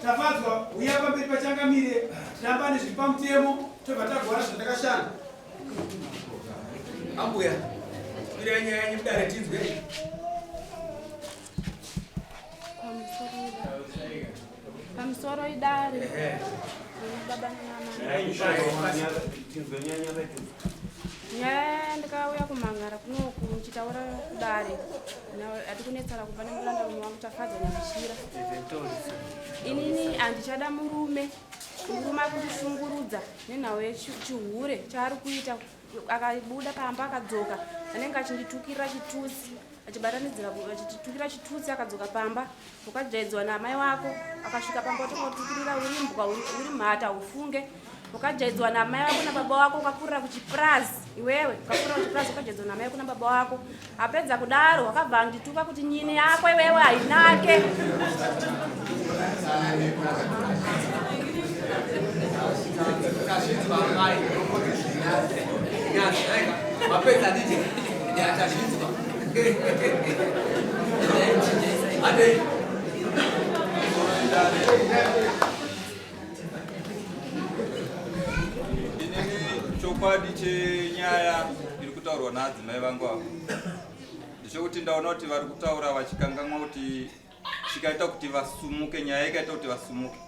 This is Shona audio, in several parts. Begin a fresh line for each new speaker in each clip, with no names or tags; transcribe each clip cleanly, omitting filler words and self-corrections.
Tafadzwa uya pamberi pachangamire tirambane zviri pamutemo tobva tagovana zvatakashanda.
Ambuya, mirai nyaya yenyu mudare tinzwe.
Pamusoro idare. Baba Nyaya ndakauya kumangara kunoku ndichitaura kudare atikunetsana kubva nemuranda umwe wangu Tafadza Nyamishira. Inini handichada murume, murume akundishungurudza nenhau yechihure chaari kuita. Akabuda pamba akadzoka anenge achinditukirira chitusi achibatanidzira achitukira chitutsi akadzoka pamba ukajaidzwa naamai wako akasvika pamba otokotukirira uri mbwa uri mhata ufunge ukajaidzwa naamai wako nababa wako ukakurira kuchipurazi iwewe ukakurira kuchipurazi ukajaidzwa naamai wako nababa wako apedza kudaro wakabva andituka kuti nyini yako iwewe hainake
Mapedza DJ. Tazvinzwa. Ade.
Inini chokwadi chenyaya iri kutaurwa naadzimai vangu ava ndechekuti ndaona kuti vari kutaura vachikanganwa kuti chikaita kuti vasumuke nyaya ikaita kuti vasumuke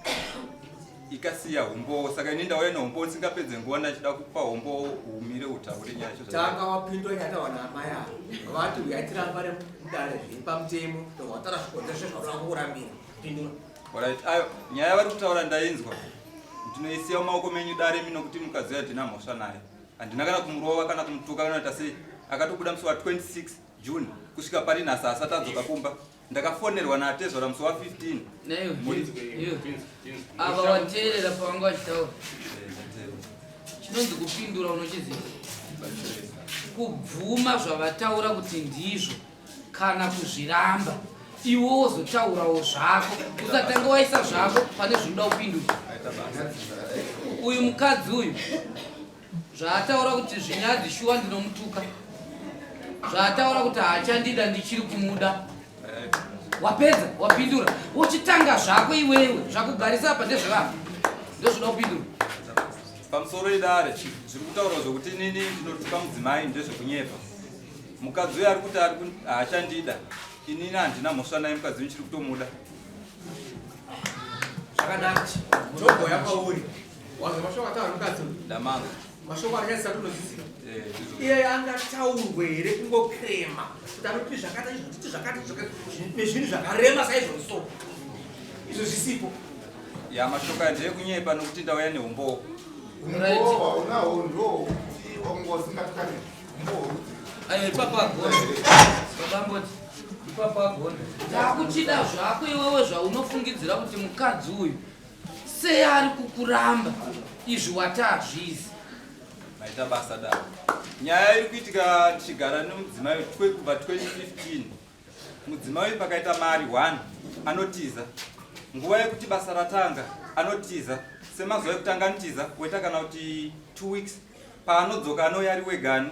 ikasiya humbowo saka ini ndauya nehumbowo ndisingapedze nguva ndachida kupa humbowo humire utaure nyaya yacho
tanga wapindwa nyaya naamai ava vati uyai tirambane mudare zviri pamutemo towatara zvikonzero zvezvauri kukurambira pindura
Alright, ayo nyaya vari kutaura ndainzwa ndinoisiya mumaoko menyu dare mi nokuti mukadzi uyo handina mhosva naye handina kana kumurova kana kumutuka kana kuita sei akatobuda musi wa 26 June kusvika pari nhasi asati adzoka kumba Ndakafonerwa naatezvara musi wa 15.
Naiwe. Ava wateerera pavanga vachitaura. Chinonzi kupindura unochiziva. Kubvuma zvavataura kuti ndizvo kana kuzviramba. Iwe wozotaurawo zvako. Usatanga waisa zvako pane zvinoda kupindura. Uyu mukadzi uyu Zvaataura kuti zvinyadzi shuwa ndinomutuka. Zvaataura kuti haachandida ndichiri kumuda. Wapedza, wapindura. Wochitanga zvako iwewe. Zvakugarisa apa ndezvevanhu. Ndozvinoda kupindura.
Pamusoro idare zviri kutaurwa zvekuti inini ndinotuka mudzimai ndezvekunyepa. Mukadzi uyo ari kuti haachandida. Inini handina mhosva naye mukadzi uyu ndichiri kutomuda.
Zvakanaka. Tobhoya pauri. Wazwa mashoko ataura mukadzi uyu?
Ndamanga.
Mashoko akanyanyisa kunoziziva.
Eh, ndizvo.
Iye angataurwe here kungokrema kuti anoti zvakati zvakati zvakati zvakati nezvinhu zvakarema saizvozvo so. Izvo zvisipo.
Ya mashoko aya ndeekunyepa nokuti ndauya neumbowo.
Umbowo haunawo ndowokuti wanga usingatukane umbowo hworudzi.
Ayo ipapo agona. Baba mboti ipapo agona. Takuchida zvako iwewe zvaunofungidzira kuti mukadzi uyu Sei ari kukuramba izvi wati hazvizi?
Maita basa dare. Nyaya iri kuitika tichigara nemudzimai kubva 2015. Mudzimai uyu pakaita mari one anotiza. Nguva yekuti basa ratanga anotiza. Semazuva ekutanga anotiza woita kana kuti 2 weeks. Paanodzoka anouya ari wegani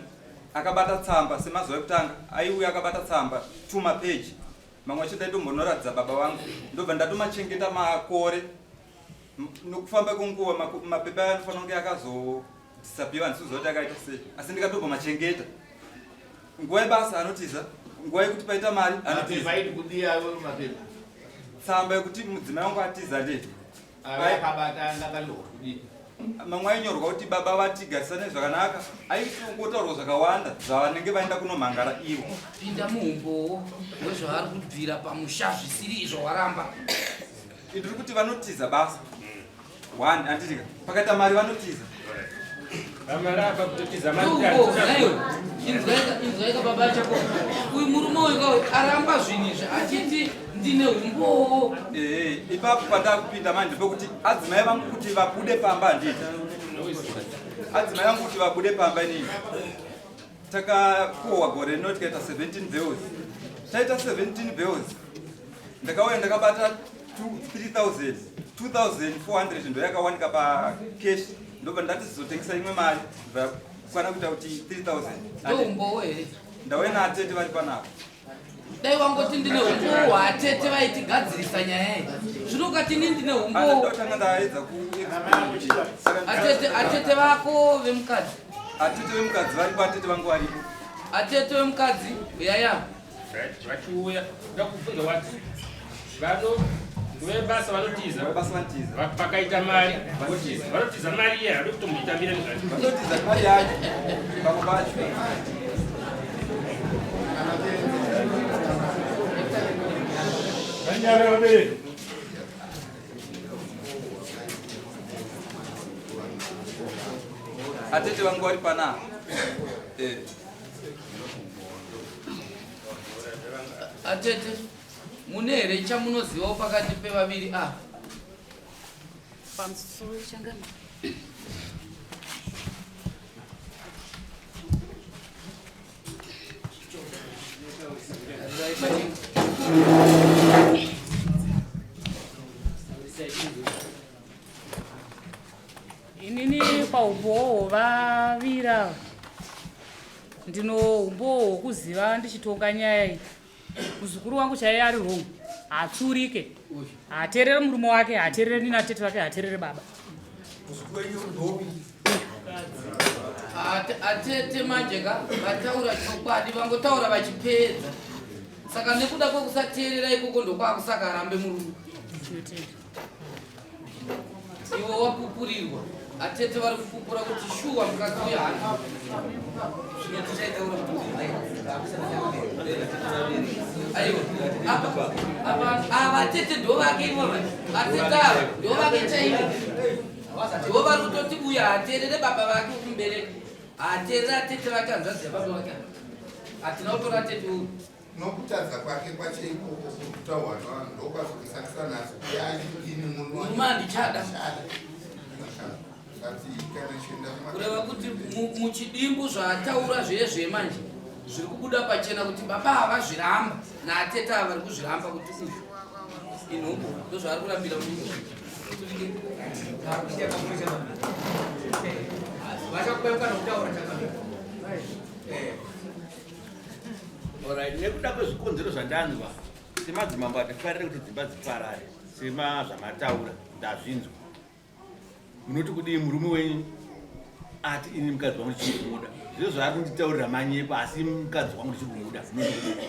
akabata tsamba semazuva ekutanga aiuya akabata tsamba tumapeji Mamwe acho ndaitombonoratidza baba vangu ndobva ndatomachengeta makore nokufamba kwenguva mapepa aya anofanira kunge akazodisapiwa handisi kuziva kuti akaita sei asi ndikatombomachengeta nguva yebasa anotiza nguva yekuti paita mari anotiza tsamba yekuti mudzimai wangu atiza ndee Mamwe ainyorwa kuti baba vatigarisane zvakanaka aitongotaurwa zvakawanda zvavanenge vaenda kunomhangara ivo.
Pinda muumbowo wezvavari kubvira pamusha zvisiri izvo waramba.
Ndiri kuti vanotiza basa. One anditika pakaita mari vanotiza.
Inzwaika baba chako uyu murume uyu ka aramba zvinhu izvi achiti ndine umbowo.
Ee ipapo pandakupinda manje pekuti adzimai vangu kuti vabude pamba handiti adzimai vangu kuti vabude pamba inini takakohwa gore rino tikaita 17 bills taita 17 bills ndakauya ndakabata 3000 2400 ndoyakawanika pacash ndobva ndati zizotengesa imwe mari bvakwana kuita kuti 3000
ndoumbowo here
ndauya naatete vari panapa.
Dai wangoti ndine umbowo hwatete vaitigadzirisa nyaya iyi. Zvino ukati ini ndine umbowo.
Ndotanga ndaedza ku
Atete atete vako vemukadzi.
Atete vemukadzi varipo, atete vangu varipo.
Atete vemukadzi yaya.
Vachiuya ndoda kubvunza wati vano ndovebasa vanotiza pakaita mari votiza vanotiza mari iye hade kutomboitambira nezvacho
vanotiza mari yacho pamwe pacho. Atete vangu vari panapa. Eh.
Atete, mune here chamunozivawo pakati pevaviri ava?
Pamusoro changama.
Inini paumbowo hwevaviri ava ndino umbowo hwokuziva ndichitonga nyaya iyi. Muzukuru wangu chaiye ari wrong, haatsurike, haateerere murume wake, haateerere nina tete vake, haateerere baba.
Atete manje ka vataura chokwadi, vangotaura vachipedza. Saka nekuda kwekusateerera ikoko ndokwakusaka arambe murume. Iwe wapupurirwa, atete vari kupupura kuti shuwa mukadzi uyu haana. Zvino tichaitaura kuti aiwa, apa apa ava atete ndo vake ivo atete ava ndo vake chaivo, ndo vari kutoti uyu haateerere baba vake kumubereka, haateerere atete vake, hanzvadzi yababa vake. Hatina kutora atete uyu.
Nokutadza kwake kwacho ikoko kutaurwa navanhu ndokwazomusakisa nhasi kuti achidini
murume handichada. Kureva kuti muchidimbu zvaataura zviye zviye manje zviri kubuda pachena kuti baba havazviramba naatete ava vari kuzviramba kuti uyu inhubu, ndozvaari kurambira murume.
Alright, nekuda kwezvikonzero zvandanzwa semadzimambo hatifarire kuti dzimba dziparare sema zvamataura ndazvinzwa. Munoti kudii murume wenyu ati ini mukadzi wangu ndichiri kumuda, zviro zvaari kunditaurira manyepo asi mukadzi wangu ndichiri kumuda, munoti kudii?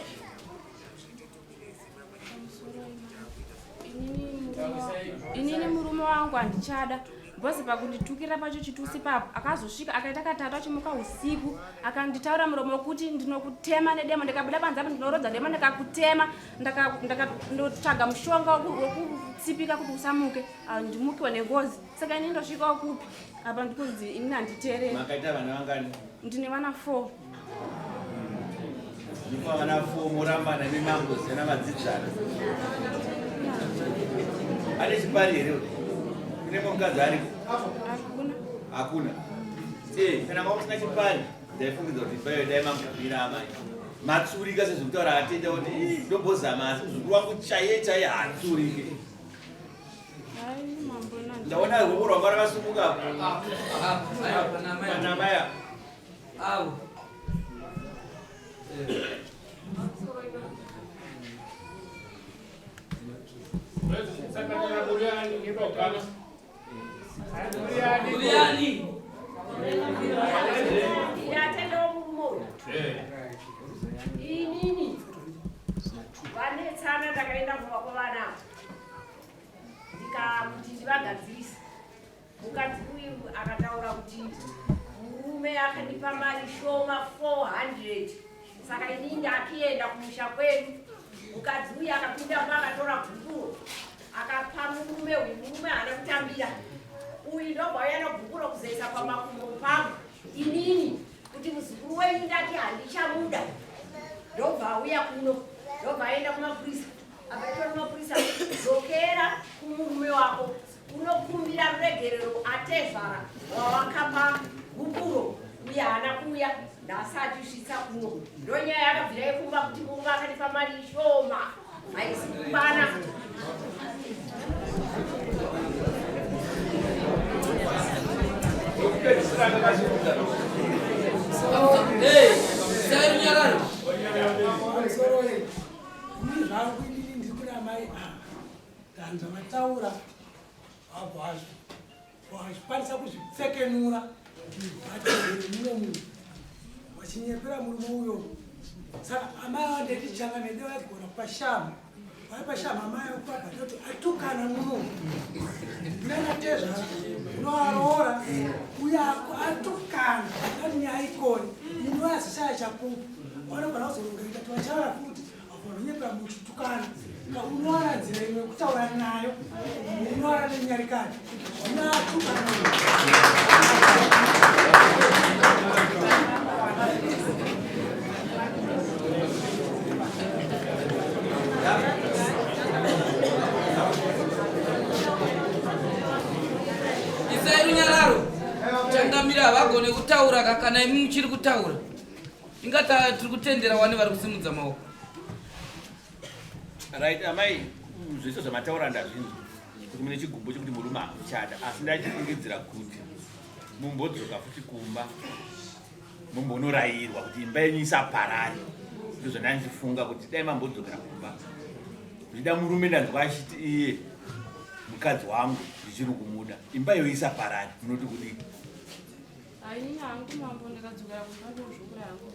Inini murume wangu handichada bhozi pakunditukira pacho chitusi papo akazosvika akaita katatu achimuka usiku akanditaura muromo wekuti ndinokutema nedemo, ndikabuda panze apo ndinorodza demo ndikakutema, ndotsvaga mushonga wekutsipika kuti usamuke, ndimukiwe nengozi. Saka inini ndosvikawo kupi apa ndikunzi inini handiteereri.
Makaita vana vangani?
Ndine vana 4.
Mupa vana 4 morambana nemangozana madzidzana. Ane chipari here uyu? Kune mukadzi ariko?
Hakuna.
Hakuna. Eh, kana manga musina chipari, ndaifungidza kuti imba iyo dai mangomira amai. Matsurika sezvekutaura atenda kuti ii ndombozama asi muzukuru wangu chaiye chaiye haatsurike.
Hai mambo nani.
Ndaona ruoko rwanga rakasumuka apo.
Pana
amai apa.
Avo. Uriani.
Ndatendawo murume uyu. Inini vanetsana ndakaenda kumba kwavana ava ndikakuti ndivagadzirise. Mukadzi uyu akataura kuti murume akandipa mari shoma 400 saka inini ndakienda kumusha kwedu. Mukadzi uyu akapinda mumba akatora gupuro akapa murume uyu, murume haana kutambira. Uyu ndobva auya nogupuro kuzoisa pamakumbo pangu inini kuti muzukuru wenyu ndati handichamuda, ndobva auya kuno, ndobva aenda kumapurisa, akaitwa kumapurisa, dzokera kumurume wako unokumbira ruregerero atezvara wawakapa gupuro uye haana kuuya nhasi achisvitsa kuno. Ndonyaya yakabvira yekumba kuti murume akatipa mari shoma haisi kukwana.
Hey, sai runyararo.
Amai ava ndanzwa vataura vabva vachikwanisa kuzvipfekenura vatevere mumwe munhu vachinyepera murume uyo. Saka amai ava ndeti changamire vaigona kupa shamhu, vaipa shamhu amai ava kuvabhadhara kuti atukana muno nanatezvara unovaroora uye atukana ati nyaya ikoni inoazishaya chapupu vanogona kuzoronga kuti vachaura futi Unonyepa muchitukana. Unowana nzira imwe yekutaura nayo. Unowana nenyarikani. Unotukana.
Isai runyararo. Changamire havagone kutaura kana imi muchiri kutaura. Inga tiri kutendera wani vari kusimudza maoko.
Right amai, zvese zvamataura ndazvinzwa kuti mune chigumbu chekuti murume hamuchada, asi ndachifungidzira kuti mumbodzoka futi kumba mumbonorayirwa kuti imba yenyu isaparare. Ndozvandandichifunga kuti dai mambodzokera kumba. Ndida murume ndanzwa achiti iye mukadzi wangu ndichiri kumuda, imba iyoyo isaparare. Munoti kudii?
Haini hangu mambo ndikadzokera kumba ndozvokura hangu.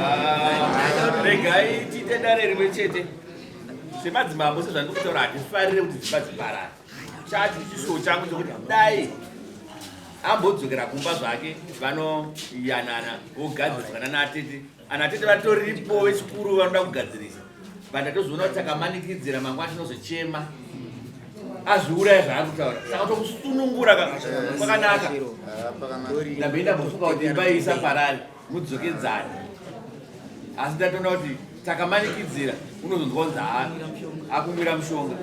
Ah, regai tiite dare rimwe chete semadzimambo sezvandiri kutaura hatifarire kuti dzimba dziparare chati chishuwo changu chekuti dai ambodzokera kumba zvake vanoyanana vogadzirisana natete Ana tete vatoripo vechikuru vanoda kugadzirisa but ndatozoona kuti takamanikidzira mangwana tinozochema azviuraya zvaari kutaura saka tokusunungura kwakanaka ndambe ndambofunga kuti imba iyi isaparare mudzokedzane asi ndatoona kuti takamanikidzira unozonzwa kunzi haa akumwira mushonga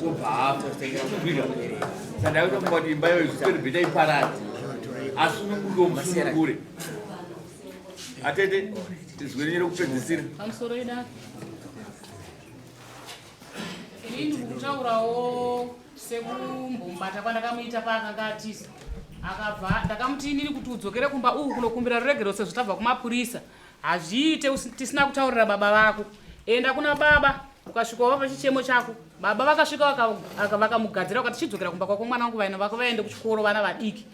obva afa saka ndakutofunga kuti imba iyoyo zvitori bheta iparare asununguke musunungure Atete, izwi renyu rekupedzisira.
Pamusoro idare. Ini ndikutaurawo sekumbombata kwandakamuita paakanga atiza. Akabva ndakamuti inini kuti udzokere kumba uku kunokumbira ruregero sezvo tabva kumapurisa. Hazviite tisina kutaurira baba vako. Enda kuna baba ukasvika wavapa chichemo chako. Baba vakasvika vakamugadzira vakati chidzokera kumba kwako mwana wangu vaina vako vaende kuchikoro vana vadiki.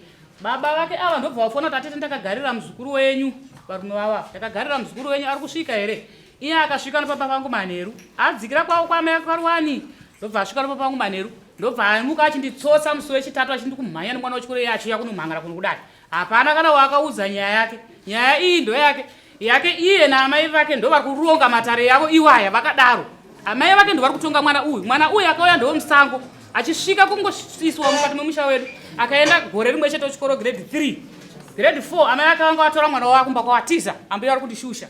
Baba vake ava ndobva vafona kuti atete ndakagarira muzukuru wenyu varume vava ndakagarira muzukuru wenyu ari kusvika here iye akasvika nopapa vangu manheru adzikira kwavo kwamai kwaruwani ndobva asvika nopapa vangu manheru ndobva amuka achinditsotsa musi wechitatu achindikumhanya nemwana wechikoro iye achiuya kunomhangara kuno kudai hapana kana waakaudza nyaya yake nyaya iyi ndoyake yake iye naamai vake ndovari kuronga matare yavo iwaya vakadaro amai vake ndovari kutonga mwana uyu mwana uyu akauya ndowemusango achisvika kungosiswa mukati memusha wedu akaenda gore rimwe chete kuchikoro grade 3 grade 4 amai vake vanga vatora mwana wavo kumba kwawatiza ambuya vari kundishusha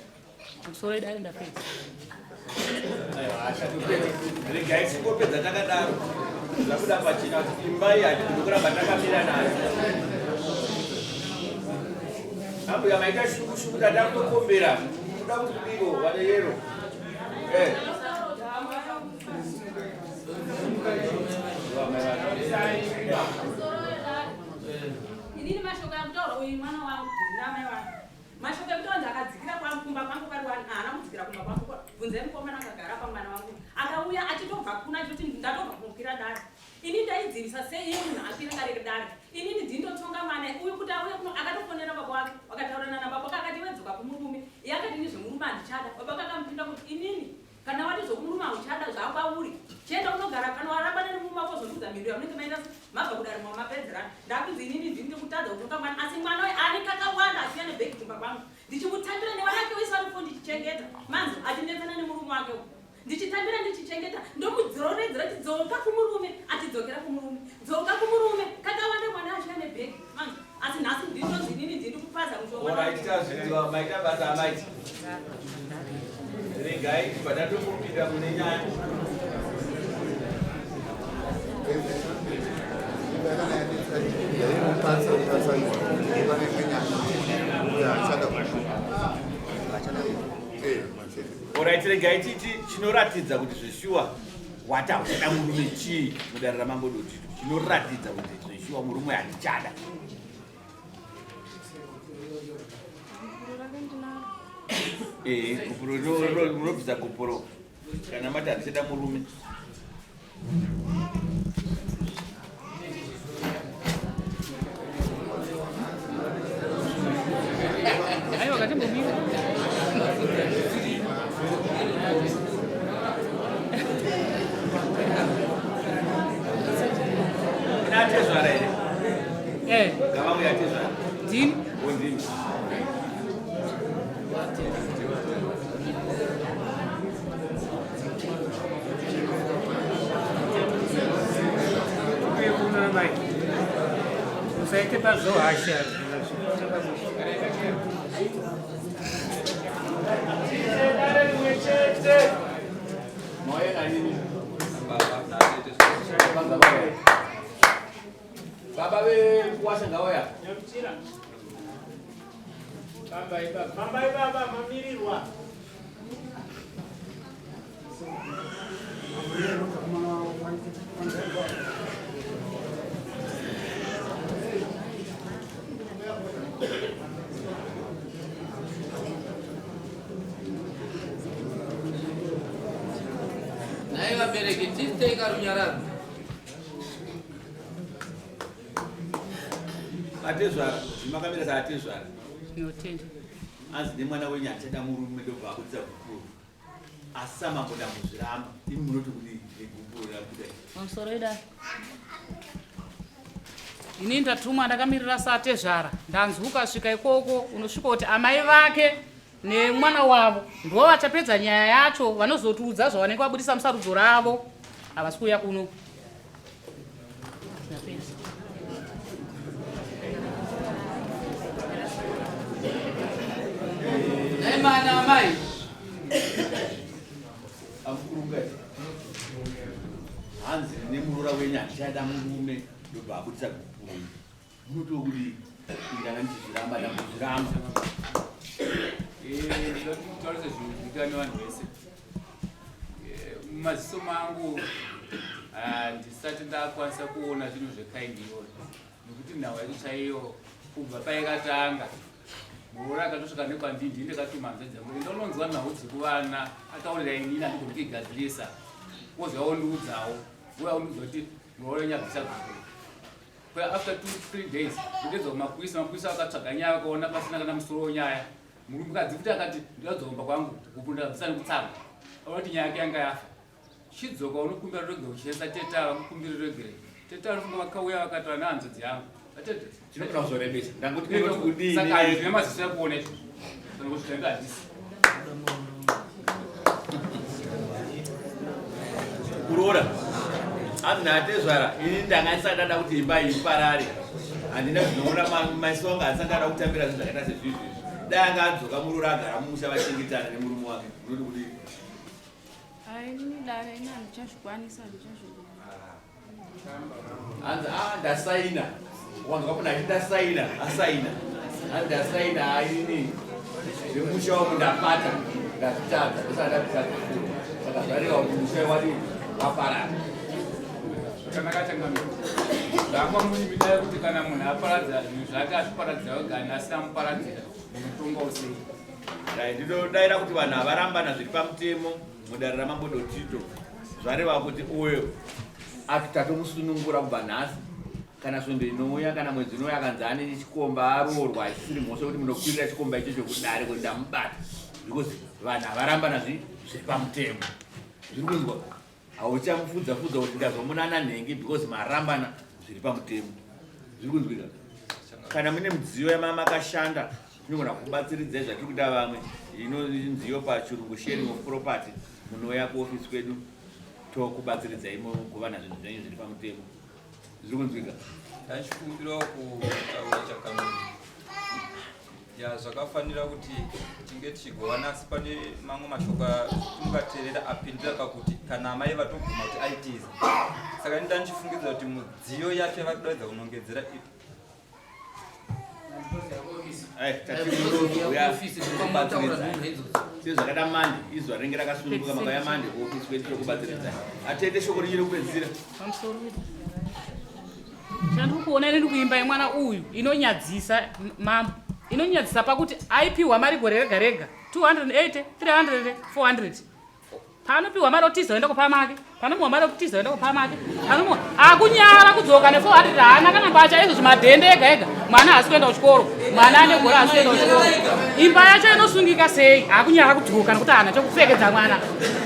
musoro idare ndapedza
Regai tingopedza takadaro. Zvabuda pachena kuti imba iyi hatigoni kuramba takamira nayo. Ambuya maita shungu shungu tada kutokombera. Kuda kuti kudiko vane yero. Eh.
Inini mashoko akutaura uyu mwana wangu ndina amai wangu Mashoko ekuti wanzi akadzikira kwangu kumba kwangu pari wani haana kudzikira kumba kwangu kwa bvunzai mukomana akagara pamwana wangu akauya achitobva kuna achitoti ndatobva kunokwira dare ini ndaidzivisa sei iye munhu akwira dare redare inini ndindotonga mwana uyu kuti auye kuno akatofonera baba wake wakataurana nababa wake akati wedzoka kumurume iye akati ini zvemurume handichada baba wake akamupinda kuti inini Kana wati zvokumurume hauchada zvakwauri chienda unogara kana warambana nemurume wako zvondiudza mhinduro yamunenge maita mabva kudare mapedzerana ndakunzi inini ndini ndikutadza kutonga mwana asi mwana uyu ane kakawanda achiuya nebhegi kumba kwangu ndichimutambira nevana vake vese varipo ndichichengeta manzi achinetsana nemurume wake uyu ndichitambira ndichichengeta ndomudzororedzera kuti dzoka kumurume atidzokera kumurume dzoka kumurume kakawanda mwana achiuya nebhegi manzi asi nhasi ndinonzi inini ndini kupaza mushonga.
Alright, tazvinzwa maita basa amai. Regai tibva tatongopinda mune nyaya. Alright, regai titi chinoratidza kuti zveshuwa wati hauchada murume chii mudare ramambo dotito chinoratidza kuti zveshuwa murume handichada.
ndinaro.
Eh, gupuro rinobvisa gupuro kana mati handichada murume.
Aiwa katimbomira.
Atezvara here?
Eh.
Ngavauye atezvara.
Ndini.
Ndini.
Usaite pazohasha.
Baba vekuwasha ngauya.
Fambai baba, mamirirwa.
Nhai vabereki tiitei karunyararo.
Atezvara, makamira saatezvara.
Ndinotenda.
Anzi nemwana wenyu achada murume ndobva abudisa gupuro. Asi samambo ndamuzviramba. Imi munoti kudii negupuro rabuda iri?
Pamusoro idai. Ini ndatumwa ndakamirira satezvara ndanzi ukasvika ikoko unosvika kuti amai vake nemwana wavo ndivo vachapedza nyaya yacho vanozotiudza zvavanenge vabudisa musarudzo ravo havasi kuuya kuno. Ndapedza.
Nhai mana amai.
Amukurungati. Hanzi nemuroora wenyu handichada murume ndobva abudisa gupuro. Munoti kudii? Ndanga ndichizviramba ndambozviramba.
Eh, ndinoda kuti nditaure zvinhu zvinoitwa nevanhu vese. Eh, mumaziso mangu handisati ndakwanisa kuona zvinhu zvekaindi iyoyo nekuti nhau yacho chaiyo kubva paikatanga muroora akatosvika nekwandii ndini ndakatuma hanzvadzi yangu enda unonzwa nhau dzekuvana ataurira inini andigoni kuigadzirisa wozouya wondiudzawo uya wondiudza kuti muroora wenyu abvisa gupuro Kwa after 2 3 days ndodedzwa kumapurisa mapurisa akatsvaga nyaya vakaona pasina kana musoro wenyaya murumukadzi futi akati ndodzoka kumba kwangu gupuro ndakabvisa nekutsanga aona kuti nyaya yake yanga yafa chidzoka unokumbira ruregero uchishandisa tete ava kukumbira ruregero tete vanofunga vakauya vakataura nehanzvadzi yangu vatete
Tinogona kuzorebesa. Ndangoti munoti kudii?
Saka handina maziso ekuona izvozvo kana kusvika ndo handisi
Kuroora. Hanzi naatezvara ini ndanga ndisati ndada kuti imba iyi iparare. Handina zvinoona maziso angu handisati ndada kutambira zvinhu zvakaita sezvizvi izvi. Dai anga adzoka muroora agara mumusha vachengetana nemurume wake. Munoti kudii?
Hai ini dare ini handichazvikwanisa handichazvigona.
Hanzi ah ndasaina. Wanzwa munhu achiti ndasaina, asaina. Hanzi ndasaina ah inini zvemusha wangu ndapata, ndazvitadza, ndosaka ndabvisa gupuro. Saka zvareva kuti musha wadi waparara.
Zvakanaka changamire. Zvakwa murimi dai kuti kana munhu aparadza zvinhu zvake azviparadzira oga ani asina muparadzira munotongawo sei?
Dai ndinodaira kuti vanhu havarambana zviri pamutemo mudare ramambo Dotito. Zvareva kuti uyo tatomusunungura kubva nhasi kana svondo inouya kana mwedzi unouya akanzi ane chikomba aroorwa haisisiri mhosva kuti munokwirira chikomba ichocho kudare kuti ndamubata because vanhu havarambana zviri pamutemo. Zviri kunzwa hauchamufudza fudza kuti ndazomunana nhengi because marambana zviri pamutemo. Zviri kunzwika kana mune midziyo yamamakashanda tinogona kubatsiridzai zvatiri kuita vamwe inonziyo pachirungu sharing of property munouya kuofisi kwedu tokubatsiridzai mogovana zvinhu zvenyu zviri pamutemo. Zviri kunzwika?
Ndachikumbirawo kutaura chakamira. Ya zvakafanira kuti tinge tichigovana asi pane mamwe mashoko mukateerera apindira pakuti kana amai vatobvuma kuti aitiza. Saka ini ndandichifungidzira kuti mudziyo yacho yavari kudaidza kunongedzera
sezvakada mande izuva rinenge rakasununguka makauya mande kuofisi kwedu tokubatsiridzai atete shoko renyu rekupedzisira
Chandiri kuona ini ndikuimba yemwana uyu inonyadzisa mambo. Inonyadzisa pakuti aipiwa mari gore rega rega 280, 300, 400. Paanopiwa mari otiza oenda kupa make, panomuwa mari otiza oenda kupa make, panomuwa akunyara kudzoka ne 400 haana kana mbatya izvo zvimadhende ega ega. Mwana haasi kuenda kuchikoro, mwana ane gore haasi kuenda kuchikoro. Imba yacho inosungika sei? Akunyara kudzoka nekuti haana chekupfekedza mwana.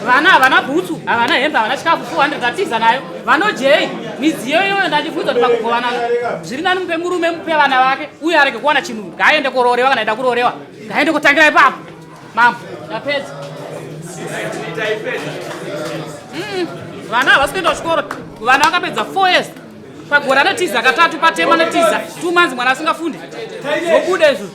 Vana havana bhutsu, havana hembe, havana chikafu, 400 atiza nayo. Vanojei midziyo iyoyo ndachibvunza kuti pakugovana zviri nani mupe murume mupe vana vake uye arege kuwana chinhu ngaaende koroorewa kana aida kuroorewa ngaaende kotangira ipapo. Mambo, ndapedza. Vana havasi kuenda kuchikoro. Vana vakapedza 4 years. Pagore anotiza katatu, patema anotiza 2 months mwana asingafunde. Zvobuda izvo.